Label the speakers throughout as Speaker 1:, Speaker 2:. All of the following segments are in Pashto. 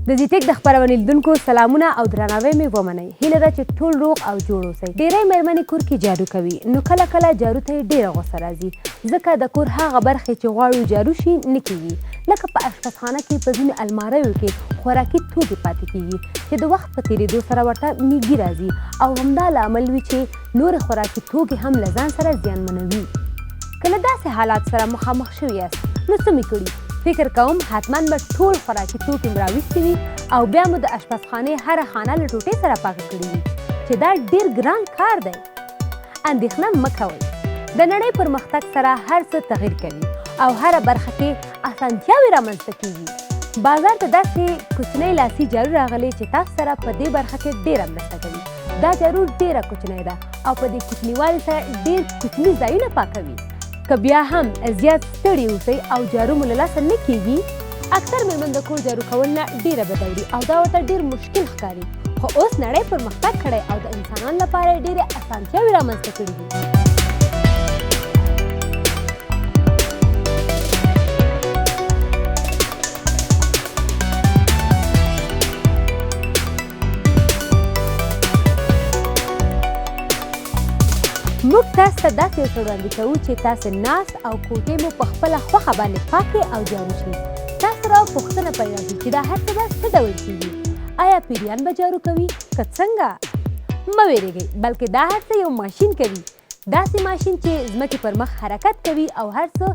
Speaker 1: د زیتک د خپرونې لیدونکو سلامونه او درناوی مې ومنئ. هیله ده چې ټول روغ او جوړ اوسئ. ډیری مېرمنې کور کې جارو کوي، نو کله کله جارو ته یې ډیره غوسه راځي، ځکه د کور هغه برخې چې غواړو جارو شي نه کیږي. لکه په اشپزخانه کې په ځینو الماریو کې خوراکي توکي پاتې کیږي چې د وخت په تیریدو سره ورته میږي راځي او همدا لامل وي چې نورې خوراکي توکي هم له ځان سره زیانمنوي. که له داسې حالات سره مخامخ شوي یاست نو څه مې کړي؟ فکر کوم حتما به ټول خوراکي توکي مو راویستي وي او بیا مو د اشپزخانې هره خانه له ټوټې سره پاکه کړې وي چې دا ډیر ګران کار دی. اندېښنه مه کوئ، د نړۍ پرمختګ سره هر څه تغییر کوي او هره برخه کې اسانتیاوې رامنځته کیږي. بازار ته داسې کوچنۍ لاسي جارو راغلې چې تاسو سره په دې برخه کې ډیره مرسته کوي. دا جارو ډیره کوچنۍ ده او په دې کوچنیوالي سره ډیر کوچني ځایونه پاکوي. که بیا هم زیات ستړي اوسئ او جارو مو له لاسه نه کیږي، اکثر مېرمن د کور جارو کول نه ډیره بده وړي او دا ورته ډیر مشکل ښکاري. خو اوس نړۍ پرمختګ کړی او د انسانانو لپاره یې ډېرې اسانتیاوې رامنځته کړي دي. موږ تاسو ته داسې یو څه وړاندې کوو چې تاسې ناست او کوټې مو په خپله خوښه باندې پاکې او جارو شي. تاسو را پوښتنه پیدا شي چې دا هر څه به څه ډول کیږي؟ آیا پیریان به جارو کوي که څنګه؟ مه ویرېږئ، بلکې دا هر څه یو ماشین کوي، داسې ماشین چې ځمکې پر مخ حرکت کوي او هر څه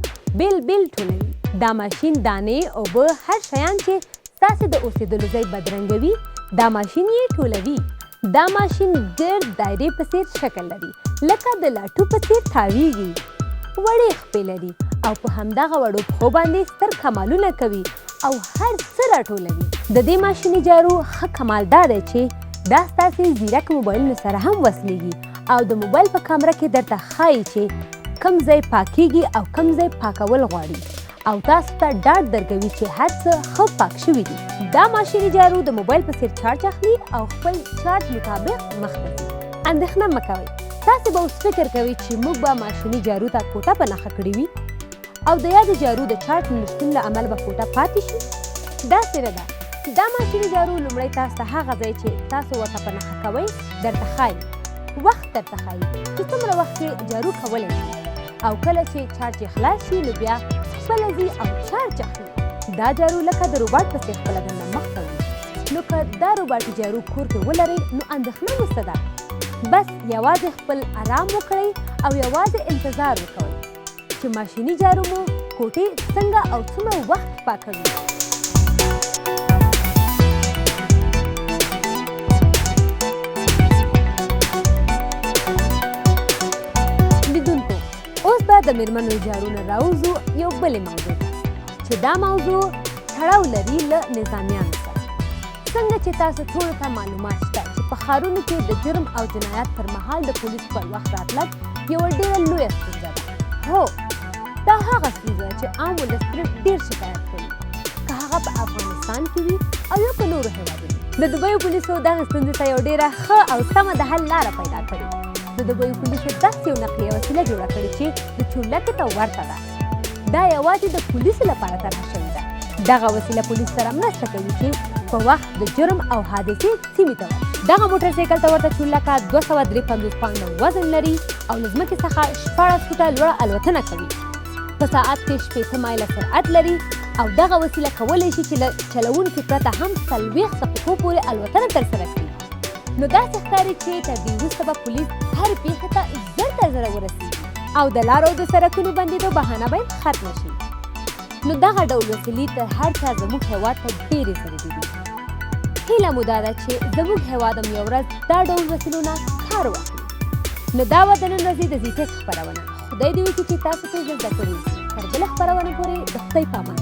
Speaker 1: بیل بیل ټولوي. دا ماشین دانې، اوبه، هر شیان چې ستاسې د اوسېدلو ځای بدرنګوي دا ماشین یې ټولوي. دا ماشین ګرد دایرې په څیر شکل لري، لکه د لاټو په څیر تاویږي، وړې خپې لري او په همدغه وړو پښو باندې ستر کمالونه کوي او هر څه راټولوي. د دې ماشیني جارو ښه کمال دا دی چې دا ستاسې ځیرک موبایلونو سره هم وصلیږي او د موبایل په کامره کې درته ښایي چې کوم ځای پاکیږي او کوم ځای پاکول غواړي او تاسو ته ډاډ درکوي چې هر څه ښه پاک شوي دي. دا ماشیني جارو د موبایل په څیر چارج اخلي او خپل چارج مطابق مخته ځي. اندېښنه مه کوئ، تاسې به اوس فکر کوئ چې موږ به ماشیني جارو ته کوټه په نښه کړې وي او د یادې جارو د چارج نشتون له امله به کوټه پاتې شي. داسې نه ده. دا ماشیني جارو لومړی تاسو ته هغه ځای چې تاسو ورته په نښه کوئ درته ښایي، وخت درته ښایي چې څومره وخت کې جارو کولی شي او کله چې چارج یې خلاص شي نو بیا خپله ځي او چارج اخلي. دا جارو لکه د روباټ په څېر خپله دنده مخته وړي. نو که دا روباټي جارو کور کې ولرئ نو اندېښنه مو څه ده؟ بس یوازې خپل ارام وکړئ او یوازې انتظار وکړئ چې ماشیني جارو مو کوټې څنګه او څومره وخت پاکوي. لیدونکو، اوس به د میرمنو جارو نه راوځو یو بلې موضوع ته چې دا موضوع تړاو لري له نظامیانو سره. څنګه چې تاسو ټولو ته معلومات شته چې په ښارونو کې د جرم او جنایت پر مهال د پولیسو پر وخت راتلګ یوه ډېره لویه ستونزه ده. هو، دا هغه ستونزه ده چې عام ولس ترې ډېر شکایت کوي، که هغه په افغانستان کې وي او یا په نورو هېوادونو. د دوبیو پولیسو دغې ستونزې ته یو ډېره ښه او سمه د حل لاره پیدا کړې. د دوبیو پولیسو داسې یو نقلیه وسیله جوړه کړې چې د چورلکې ته ورته ده. دا یوازې د پولیسو لپاره طرح شوې ده. دغه وسیله پولیس سره مرسته کوي چې په وخت د جرم او حادثې سیمې ته ورشي. دغه موټرسایکل ته ورته چورلکه 253 پاونډه وزن لري او له ځمکې څخه 16 فوټه لوړه الوتنه کوي. په ساعت کې 60 مایله سرعت لري او دغه وسیله کولی شي چې له چلوونکي پرته هم 40 دقیقو پورې الوتنه ترسره کړي. نو داسې ښکاري چې تر دې وروسته به پولیس هرې پېښې ته زر تر زره ورسېږي او د لارو او د سړکونو بندېدو بهانه به یې ختمه شي. نو دغه ډول وسیلې تر هر چا زموږ هېواد ته ډېرې ضروري دي. هیله مو دا ده چې زموږ هېواد هم یو ورځ دا ډول وسیلو نه کار واخلي. نو دا وه د نن ورځې د زیټک خپرونه. خدای دې وکړي چې تاسو ترې زده کړي اوسئ. تر بله خپرونه پورې د خدای په امان.